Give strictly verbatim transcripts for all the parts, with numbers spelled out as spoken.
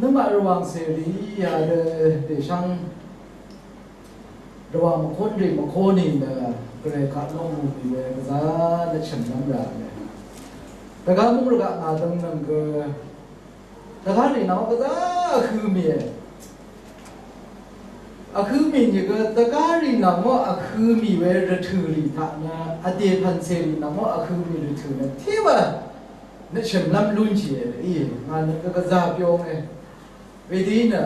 Nøngmaq Rvwàng cèrì yadø dèshv́ng Rvwàng mvkónrì mvkónì nø Gvray kaq lóngmù mì we gvzá nø shø̀nlv́m rà we. Dvgá múng rvgaq ngà døng nøng gø dvgá rì nvng gvzá vhø̄ mìe. Vhø̄ mì nìgø dvgá rì nvng ó vhø̄ mì we rvtø̀ rì taq nø vdè pv̀n cèrì nvng ó vhø̄ mì rvtø̀ nø tiqwa nø shø̀nlv́m lúnshìe í ngà nø gvzá byónge. Wedø nø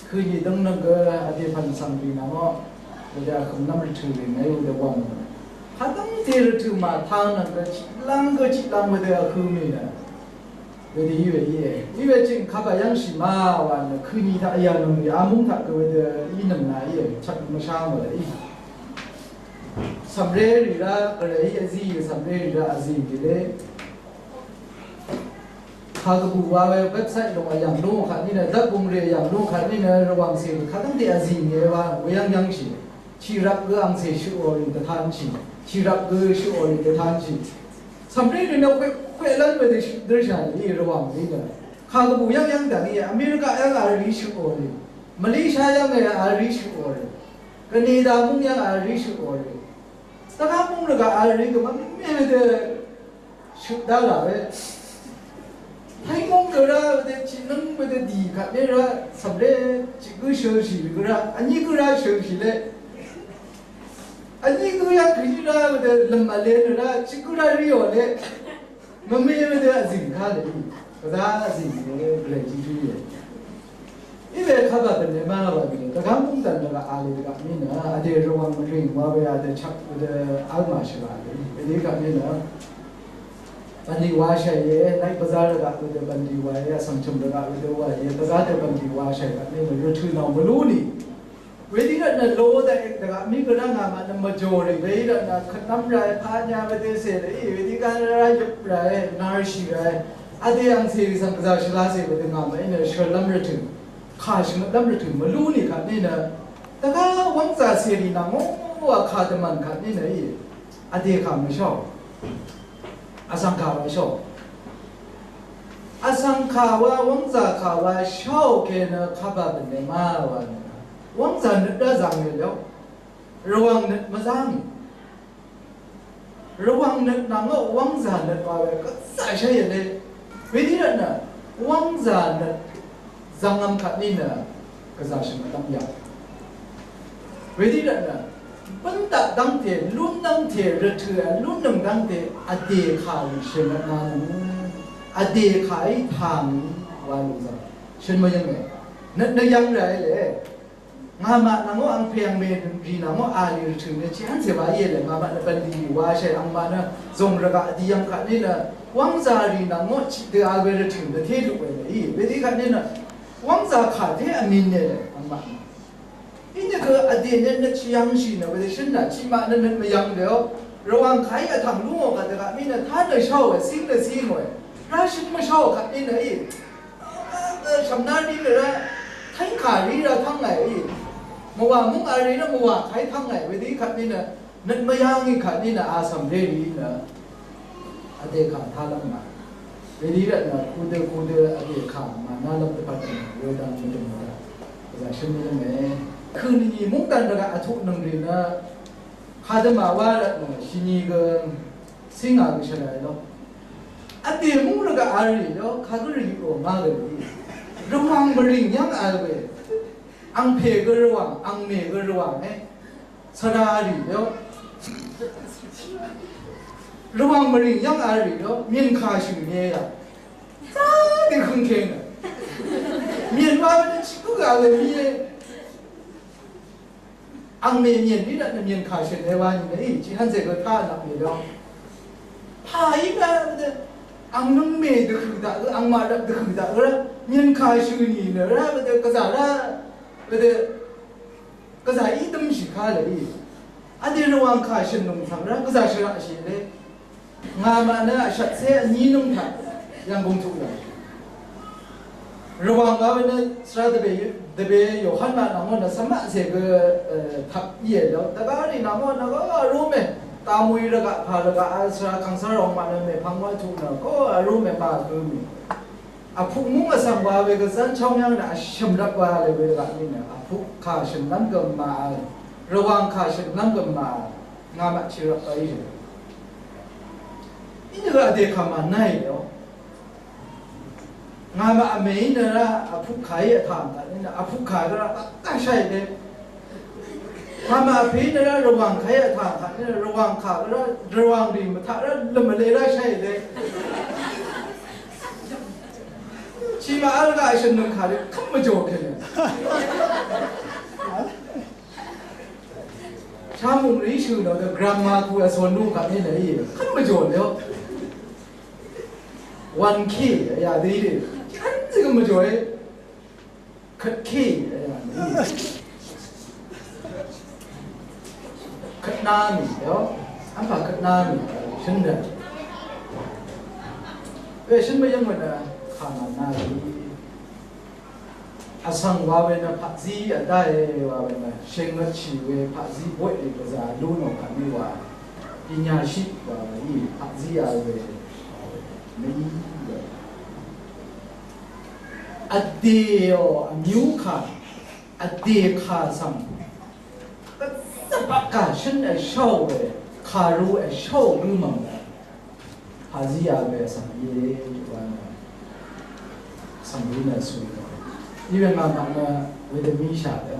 køni døng nøng gø vdè pv̀n svng rì nvng ó wedø vhø̀m nv́m rvtø̀ rì ngà í wedø wv̀ng. Kadv́ngte rvtø̀ màtang nøng gø chiqlv́ng gø chiqlv́ng wedø vhø̄ mì nø wedø í we íe. Í we ching kaba yv́ngshì ma wa nø køni taq yà nøng rì amúng taq gø wedø í nøng nà íe. Chvt mvshá ngò dø í. Cv̀mré rì rá Gvray í vzí í cv̀mré rì rá vzí í le. Kagvbù wa we website lòng vyv̀ng lú kaq ní nø dvp bung rì vyv̀ng lú kaq ní nø Rvwàng cè kadv́ngte vzí nge wa weyv́ng yv́ngshì. Chirvp gø angcè shøqò rì dvtanshì. Chirvp gø shøqò rì dvtanshì. Cv̀mré rì nø kwe kwe lv́n we dø shøq dø shà rì Rvwàng rì nø. Kagvbù yv́ng yv́ng dv̀ng í America yv́ng a rì shøqò rì. Malaysia yv́ng a rì shøqò rì. Canada mung yv́ng a rì shøqò rì. Dvgá mung rvgaq a rì gø mvmé we dø shøq dá là we. Taimonggø rá wedø chìnøng wedø dì kaq mé rá cv̀mré chìgǿ shølshì gø rá vní gǿ rá shølshì le. Vní gǿ yv́ng kèní rá wedø lø̀m vle nø rá chìgǿ rá ríò le. Mvme wedø vzìng ká le. Gvzá vzìng le Gvray jingjú íe. Iwe kaba bv̀nlè má wa bì dvgá mungdàn dvgá a lè dvgá mí nø adè Rvwàng mvrìng wa we adè chak wedø alma shvla le. Wedø gá mí nø bv̀nlì wa shàìe, nai bvzar dvgá wedø bv̀nlì wa ye, asvng chø̀m dvgá wedø wa ye, dvgá dø bv̀nlì wa shàì gá mí nø rvtø̀ nà mvlú nì. Wedø gá nø lo dvgá mí gvra ngà mvnø mvjò rì, wedø gá nø kvtnvm ràe, panya wedø sè rì, wedø gá rà yøp ràe, nà rì shì ràe. Adè ang sè rì svng gvzà shvla sè wedø ngà mvnø shvlvm rvtø̀. Kà shvngøtlv́m rvtø̀ mvlú nì kaq nínø dvgá wv́ngzà cèrì nà ngó wa kà dvmv̀n kaq nínø í vdè kà mvsháò. Vsvng kà wa sháò. Vsvng kà wa wv́ngzà kà wa sháò kènø kaba bv̀nlè má wa nø wv́ngzà nøt dá zàng nì lèò. Rvwàng nøt mvzá ngì. Rvwàng nøt nvng ó wv́ngzà nøt wa we gvzà shá yv̀n le. Wedø rvt nø wv́ngzà nøt zvngvm kvt ní nø gvzà shvngøt dv́m yà. Wedø rvt nø bǿn daq dv́ngte, lún dv́ngte, rvtø̀ lúnnøng dv́ngte, vdè kà í shvngøt nvng, vdè kà í tà ngì wa lùzv̀ng shøn mvyv̀nge. Nøt nø yv̀ng ràe le. Ngàmaq nvng ó angpè angmè rì nvng ó a lì rvtø̀ nø chì hánse wa íe le, ngàmaq nø bv̀nlì wa shàì angmaq nø zòng rvgaq dì yv̀ng kvt ní nø wv́ngzà rì nvng ó chì dø a we rvtø̀ nø té luq we le í. Wedø kvt ní nø wv́ngzà kà té vmìn ne le angmaq nø. Inìgø vdè nø nøt chì yv̀ngshì nø wedø shø̀n nà chì maq nø nøt mvyv̀ng le ó. Rvwàng kà í vtv̀ng lú ngò kvt dvgaq mí nø tá nø sháò we, cíng nø cíng we. Rá shø̀n mvsháò kvt ní nø í. Shv̀mná rí nø rá, tv́ngkà rí rá tv́ngngàì í. Mvwà múng a rí nø mvwà kàí tv́ngngàì wedø í kvt ní nø, nøt mvyá ngì kvt ní nø, a cv̀mré rí nø. Vdè kà tálv́m ngà. Wedø í rvt nø, kudø kudø vdè kà mànálv́m dvpvt nø, wedvng mvdø̀m mvdv̀m. Gvzà shǿn mvdø̀m e. Kø̀ nìni mungdàn rvgaq vtuqnøng rì nø, kadø màwá rvt nø, shìni gø, cíngà gø shvlá í ló. Vdè múng rvgaq a rì ló, kagǿ rì ló má gø rì. Rvwàng mvrìng yv́ng a we. Angpè gø Rvwàng, angmè gø Rvwàng e. Svra rì ló. Rvwàng mvrìng yv́ng a rì ló, myèn kà shø̀n ye yà. Zá dì høng kèng. Myèn wa we nø chikú gø a we mí e. Angmè myèn í rvt nø myèn kà shø̀n e wa nìnø í, chì hánzè gø tá nvp mè ló. Pà í gø dø, ang nøngmè dvhø̀ daq gø, angmaq rvp dvhø̀ daq gø, myèn kà shø̀n nìnø rvt gø dø, gvzà rvt gø dø, gvzà í dømshì kà lè í. Vdè Rvwàng kà shø̀n nòng svng rvt gvzà shvraqshì lè. Ngàmaq nø vshvtcé vní nǿng taq yv̀nggùng tuq yà. Rvwàng gø we nø svra dvbè, dvbè Yohan maq nvng nø cvmaqcè gø, e, taq íe ló. Dvgá rì nvng nø gø vrúmè. Dvmui rvgaq pà rvgaq a svra kàngcv́r ròng maq nø mèpvng wá tuq nø gø vrúmè pà gø mì. Vpuk múng vsvng wa we gvzv́n chóng yv́ng nø vshø̀m rvp wa le we rvp nìnø vpuk kà shø̀m lv́m gø màvl, rvwàng kà shø̀m lv́m gø màvl, ngàmaq chì rvp wa í. Inìgø vdè kà mànáì lèò. Ngàmaq vmèí nø rá vpuk kàí vtà ngà nìnø vpuk kà gø rá vkvt shàì le. Ngàmaq vpèí nø rá rvwàng kàí vtà ngà nìnø rvwàng kà gø rá rvwàng rì mvtaq rá lvmvle rá shàì le. Chima vl gaq shø̀n nøng kà rì kv́m mvjò kèlè. Shá mung rì shø̀n nø dø grammar ku vsvn nú kà nìnø í kv́m mvjò lèò. Wan kì, ya dø í dø. Kv́m zø kv́m mvjò í. Kvt kì, ya dø í. Kvt nà mì, lèò. Vmpà kvt nà mì, shø̀n dø. Wē shø̀n mvyǿng wē nø kà ngà nà í. Vsvng wa we nø paqzí vdáe wa we nø sheng nø chì we paqzí boy e gvzà lú nò paqní wa. Inyaship wa we í paqzí a we nø í we. Vdèò vmyú kà, vdè kà svng. Gvzà paqkà shø̀n èshó we, kàru èshó gø mv̀ng we. Pàzí ya we vsvng íe wa nø vsvng í nø sui nø. Í we ngà mvng nø wedø mí shà dø.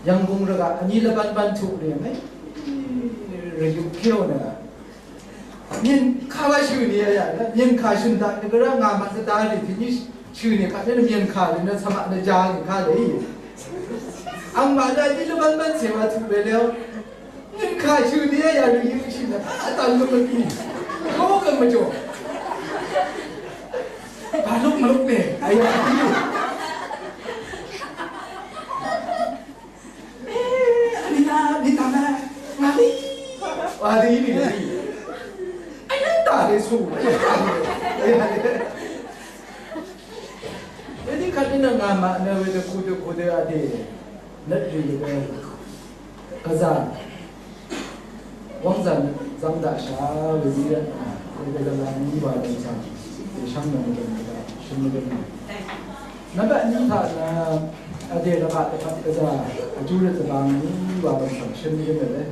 Yv̀nggùng rvgaq vní lvbán bán tuq rì mè. Rvyuq kéò nø. Myèn kà wa shø̀n íe ya. Myèn kà shø̀n daq nø gvra ngà mvng dvdaq rì tìní shø̀n íe kà nø myèn kà rì nø cvmaq nø ja rì kà rì. Angmaq nø vní lvbán bán cè wa tuq we leo. Nìkà shø̀ dìé yà rì yø shì nø a tà luk mvbì. Luk mvjò. Bà luk mvluk nè. Aya. Ê, a nì nà, nì tà mè. Ngà lì. Wa dì nì. Aya tà lì sù. Aya. Wedø kvt nø ngà mvnø wedø kudø kudø vdè nøt rì wedø gvzà wvngzà nøt zvng daqsha wedø rvt nø wedø gvzà nø iwa dø zvng dèshvng nø mvgøn gvzà shøn mvgøn nø. Nvmbat ni taq nø vdè rvgaq dvpvt gvzà vjú rvt zvbang ni iwa dø zvng shøn mvgøn nø le.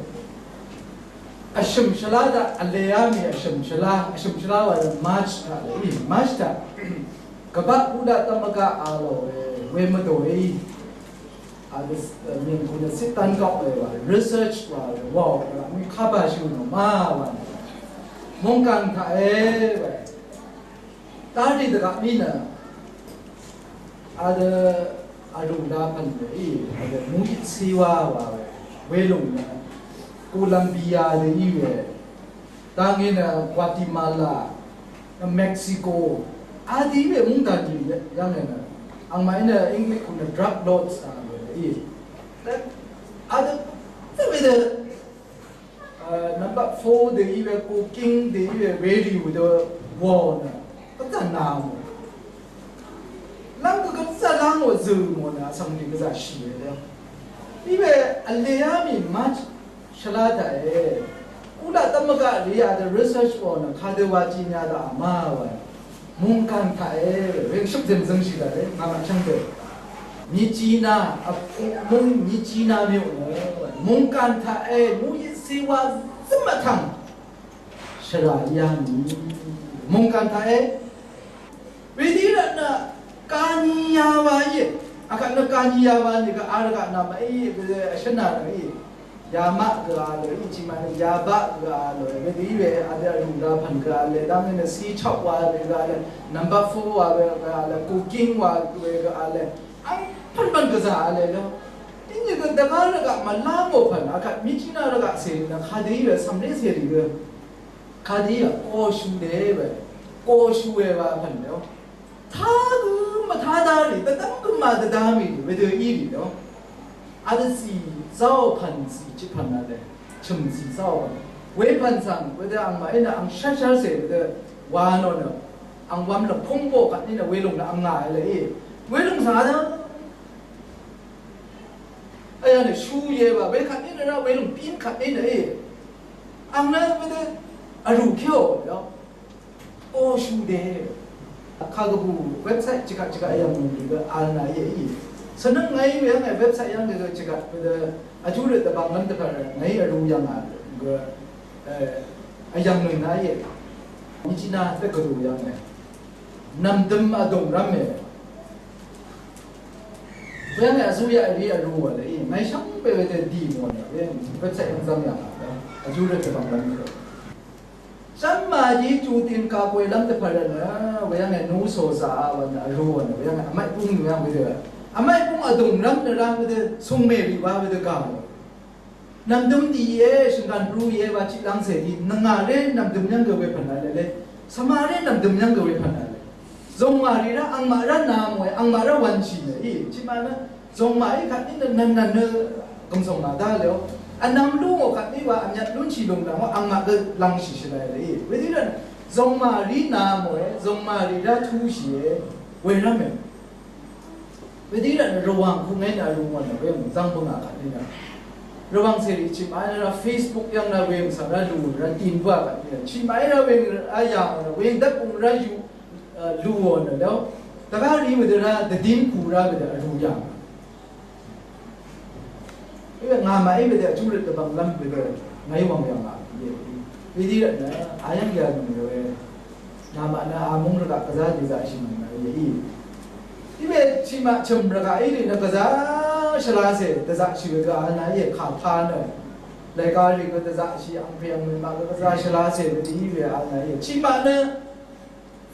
Vshø̀m shvlá daq vlē á mì vshø̀m shvlá, vshø̀m shvlá wa daq March taq lè í, March taq. Gvbaq Buddha Tamagaq a lò we, we mvdò í. A dø, mìn kù nø sit tán gaq we wa, research wa we, wa we, mì kaba shì nò ma wa. Mungkang taq e we. Tarì dvgaq mí nø adø arùng dapv̀n dø í, adø muqyit siwa wa we, welùng nø Colombia dø í we, dangí nø Guatemala, nø Mexico, adø í we mungdàn dø yv̀ng nø, angmaqí nø English kù nø drug lords a we í. Adø, adø, Nvmbat four dø í we, cocaine dø í we, weri wø dø wò nø gvzà nà mò. Lv́ng gø gvzà lv́ng wò zø̀ mò nø vsvng dø gvzà shì we dø. Í we vlē á mì March shvlá taq e. Kula dvmvgaq rì a dø research wò nø kadø wa jìnya dø vma wa. Mungkang taq e, weng shøp zeng zeng shì daq e, ngàmaq chvng dø. Micina, vpung mung micina myo nø. Mungkang taq e, muqyit siwa zøm vtvng. Shvra ya ni. Mungkang taq e. Wedø rvt nø, kani ya wa ye. Akvt nø kani ya wa ni, ka ar ka na ma e, vshvna na e. Yamaq gø a lø í, chimane yabaq gø a lø, wedø í we, adø arùng dapv̀n gø a le, dvmí nø sichok wa we gø a le, number four wa we gø a le, cooking wa we gø a le, ang pvnpvn gvzà a le lo. Inyi gø dvgá rvgaq mvlá mò pv̀n, akvt micina rvgaq sèrì nø kadø í we, cv̀mlé sèrì gø. Kadø í we, koshu de we, koshu we wa pv̀n lo. Tagø mvtadá rì, dvdv́m gø màdvdá mì rì, wedø í rì dø. Adø zì záò pv̀n zì chipv̀n a le, chø̀m zì záò pv̀n. Wepv̀n svng, wedø angmaqí nø ang shv́rshv́r cè wedø wa nò nø. Ang wvm lvpúng bò kvt ní nø welùng nø ang ngà e le í. Welùng svng a dø. Aya nø shu ye wa, we kvt ní nø ra welùng pín kvt ní nø í. Ang nø wedø, a rù kí ò, yò. Koshu de. Kagvbù website chika chika yv̀ng nìgø alna íe í. Svnøng ngàí we yv̀ng e website yv̀ng gø chika gø dø vjú røt dvbvng lv́m dvpvt ngàí vrū yv̀ng a gø e yv̀ng nøng na íe. Nìchina dvgvdù yv̀ng e. Nv̀mdøm vdùng rv́m e. Weyv́ng e vsú yaq rì vrū wà lè í. Ngàí shvngbe we dø dì mò nì. Weyv́ng website yv̀ng zv́m yv̀ng a. Vjú røt dvbvng lv́m dvpvt. Shvmà dí chutin kagwe lv́m dvpvt rvt nø, weyv́ng e nusò zà wvn vrū wvn, weyv́ng e vmaqbung weyv́ng wedø. Vmaqbung vdùng lv́m nø rv́m wedø, sungmè rì wa wedø gà mò. Nv̀mdøm dì íe, shvngàn bru íe, wa chiq lv́ngcè dì, nvngà ré nv̀mdøm yv́ng gø wepv̀n a lè lè. Svma ré nv̀mdøm yv́ng gø wepv̀n a lè. Zòngmà rì rá, angmaq rá na mòe, angmaq rá wv̄nshì nø í, chiq ma nø, zòngmàí kvtní nø nv̀nnv̀n nø gv̀msòng màdá lèò. Vnvm lú ngò kvtní wa vmyvt lúnshì lùng dv̀ngó angmaq gø lv̄ngshì shvlai lèí. Wedø nø zòngmàrí na mòe, zòngmàrí rá túshìe. Werv́m e. Wedø nø Rvwàng kungé nø rungwà nø weng zv́ng bøngà kvtní nø. Rvwàng cèrì chìmàí nø rá Facebook yv́ng nø weng svng rá lù rá tin bøà kvtní nø. Chìmàí rá weng rá yà mò nø weng dvp ung rá yu Luò nø dø dvgá rì mvdø rá dvdín ku rá mvdø vrū yà. Iwe ngà màí mvdø vjú røt dvbvng lv́m mvdø ngàí wv̀ng yà ngà. Wedø rvt nø ayv́ng yà nò we. Ngà mànø amúng rvgaq gvzá dvzaqshì mv̀ng nø we í. Iwe chìmaq chø̀m rvgaq í rì nø gvzá shvlacè dvzaqshì we gø alna íe kà pa nø. Lèga rì gø dvzaqshì angpè angmè maq gø gvzá shvlacè mvdø í we alna íe. Chìmaq nø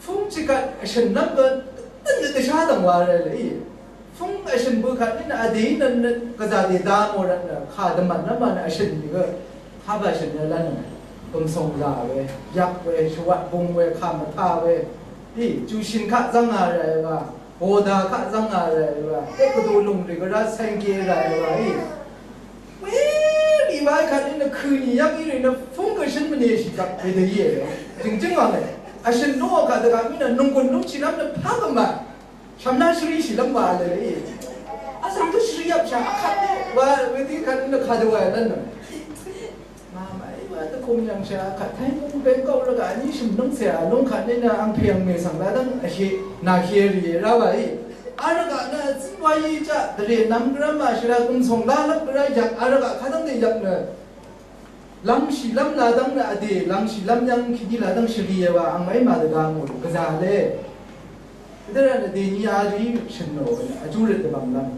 Fúng chikvt vshø̀n nv́m gø dv́n nø dvshá dv̀ng wa rvlì. Fúng vshø̀n bø kvt nínø vdèí nø nø gvzà dèda mò rvt nø kà dvmv̀n nv́m wa nø vshø̀n nìgø. Há ba vshø̀n nø lv́n nø gø̀msòng rà we, yvk we, shvwat bung we, kà mvtá we. Í, jushìn kaq zv́ngà rvlì wa, bòdà kaq zv́ngà rvlì wa, ekvdù lùng rì gvrá sèngke rvlì wa í. Werì wa kvt nínø kø̀ nì yv́ng í rì nø fúng gø shø̀n mvneshì kvt wedø íe. Jø̀ngjǿng wa mè. Vshø̀n lú wa kvt dvgvp mí nø nònggùn lúnshìlv́m nø pá gø mà. Shv̀mná shvríshìlv́m wa lèlè íe. Vsvng gø shvrí yvpshà kvt wa wedø kvt nínø kadø wa lv́n nø. Màmàí wa dvkùm yv̀ngshà kvt táy mung bengkok rvgaq ní shø̀m lúngcè a lúng kvt nínø angpè angmè svng ladv́ng vshe nàhe rìe rá wa í. Arvgaq nø zí wa í jaq dvrè nvm gvrá màshvra gø̀msòng lálv́m gvrá yvk arvgaq kadv́ngte yvk nø lv́ngshìlv́m ladv́ng nø vdè lv́ngshìlv́m yv́ng kèní ladv́ng shvriē wa angmaqí màdvda ngò gvzà le. Vdø rvt nø dèní adø í shø̀n nò vjú røt dvbv̀nglv́m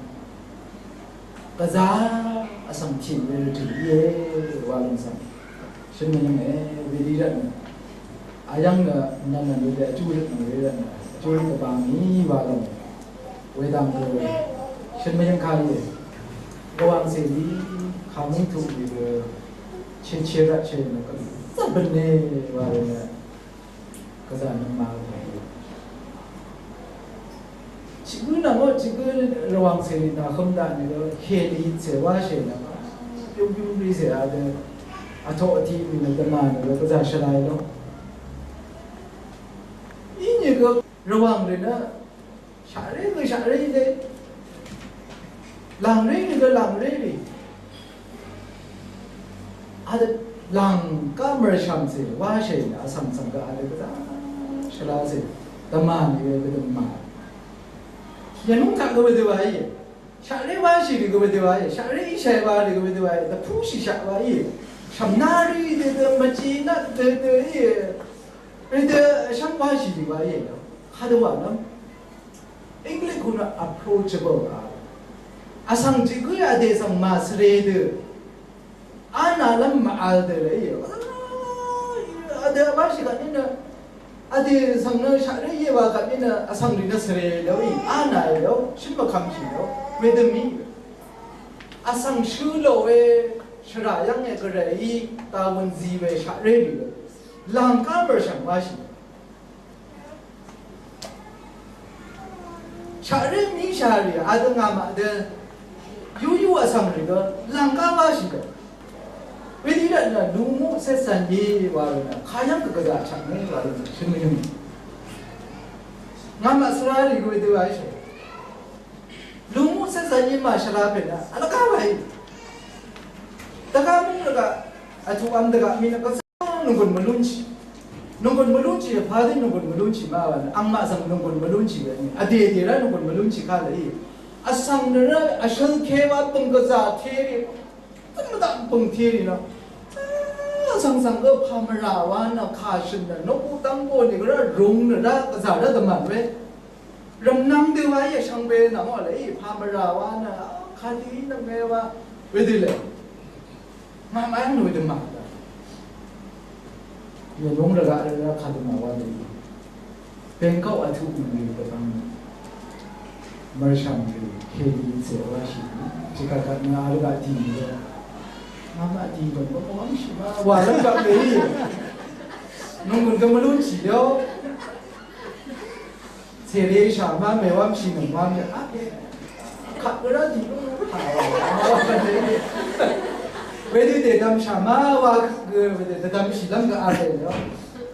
gvzà vsvng tìn we rvtø̀ íe wa lv̀ng svng. Shøn mvyøng e, wedø rvt nø. Ayv́ng nø, nvn nø, wedø vjú røt nø, wedø rvt nø. Vjú røt dvbà mì wa lòng. Wedvng gø, shøn mvyøng kà íe. Gvwàng cè lí, kà mvng tuq lí gø, chèchè rvt chè nø, gvzà bø̀n e wa rvt nø. Gvzà nøngmaq tiq gǿ nvng ó tiq gǿ Rvwàng cèrì nà høm daq nìgø hèlì cè wáshè nvng byung byung rì cè adø vtoq tiq mì nø dvmà nìgø gvzà shvlai ló. Inìgø Rvwàng rì nø shaqré gø shaqré dé. Làngré rì gø làngré rì. Adø làng gá mv̀rshv̀m cè wáshè nø vsvng svng gø adø gvzà shvla cè dvmà nìgø gvdø̀m mà. Yv̀núng taq gø wedø wa íe. Shaqré wáshì rì gø wedø wa íe. Shaqré íshàì wa rì gø wedø wa íe. Dvpúshì shaq wa íe. Shv̀mná rì dø dø mvjì naq dø dø íe. Wedø shv́ng wáshì rì wa íe. Kadø wa nvm. English kùnø approachable a. Vsvng tiq gǿ adè svng màsvre dø. Anàlv́m màvl dø lèí. Adè vbáshì kvt nínø. Adè svng nø shaqré íe wa kvt nínø vsvng rì nø svre lèí. Anà lèí. Shø̀n mvkvmshì lèí. Wedø mì. Vsvng shø̄ lò we shvrà yv́ng e gvray í. Dawøn zi we shaqré rì lèí. Làng ká mv̀rshv̀ng wáshì. Shaqré mìshà rì adø ngàmaq dø yúyú vsvng rì gø lv̀ngká wáshì gø. Wedø í rvt nø lùngú cézv̀n yé wa rì nø kayv́ng gø gvzà chv̀ng mé wa rì nø shø̀n mvyø̀ng. Ngàmaq svra rì gø wedø wa íshò. Lùngú cézv̀n yé màshvra pè nø vlvgá wa í. Dvgá múng rvgaq vtuq vm dvgaq mì nø gvzà nònggùn mvlúnshì. Nònggùn mvlúnshì, vpà dø nònggùn mvlúnshì ma wa nø, angmaq svng nònggùn mvlúnshì we. Vdè dè rá nònggùn mvlúnshì kà lè í. Vsvng nø rá, vshøl ke wa pø̀ng gvzà terì. Tøm mvdaq pø̀ng terì nø. Vsvng svng gø pà mvrà wa nø, kà shø̀n nø, nòkú dv́ng bò nì gø rá, rung nø rá, gvzà rá dvmv̀n we. Rvmnvng dø wa í vshvng we nvng wa lè í, pà mvrà wa nø, kà dì í nvng we wa. Wedø lè. Ngàmaq yv́ng nø wedø màdà. Mèlúng rvgaq rvgaq kadø màwa dø. Bangkok vtuq mø̀rì dvbvng. Mv̀rshv̀m rì kèní zèwáshì. Jìkàkvt nø a rvgaq dì rvgaq. Ngàmaq dì gø̀n bvkv́mshì ma. Wà lv́m gvp mèí. Nònggùn gø mvlúnshì yó. Cèrè shà má mèwámshì nòngwám nø, a, kaq gø rá dì lú. Wedø dèdvmshà má wa gø wedø dvdvmshìlv́m gø a dèlò.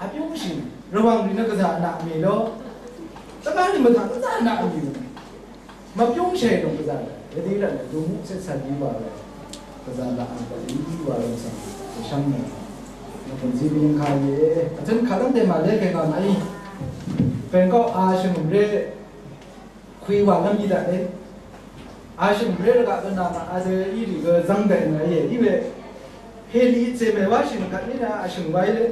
Vbyúngshì, Rvwàng rì nø gvzà naq mì ló. Dvgá rì mvtaq gvzà naq mì ló. Mvbyúngshì dòng gvzà. Wedø rvt nø dumuq cèt cv̀n í wa we. Gvzà laq ang pv̀n í wa lòng svng dvshv́ng nø. Nvpv̀n zí bíng kà íe. Vtø̄n kàlv́m dèmà lé kèngà màí. Bangkok a shvngø̀m ré. Kwi wàlv́m í daq lé. A shvngø̀m ré rvgaq gø nàmà a dø í rì gø zv́ng daq nà íe. Í we. Hèlì cè mèwáshì nvgaq ní nà a shvngø̀m wa í lé.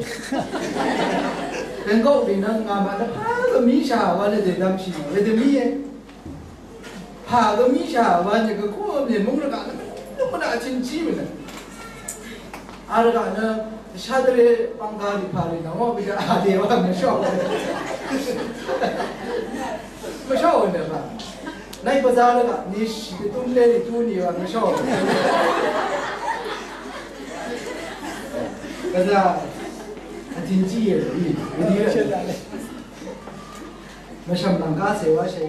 Bangkok rì nvng ngàmà nvpà gø míshà wa lé dèdvmshì nà. Wedø míe. Pà gø míshà wa nyì gø kú mèmúng rvgaq nø mvnø mvnø vtìn jí mvnø. A rvgaq nø shadvre bvngka rì pà rì nvng wà bìgaq a dè wa mvshò. Mvshò nø pà. Nàí bvzà rvgaq nì shì dvtún lé rì tún nì wa mvshò. Bvzà vtìn jí yè rì. Mvshò nvng gá cè wa shè.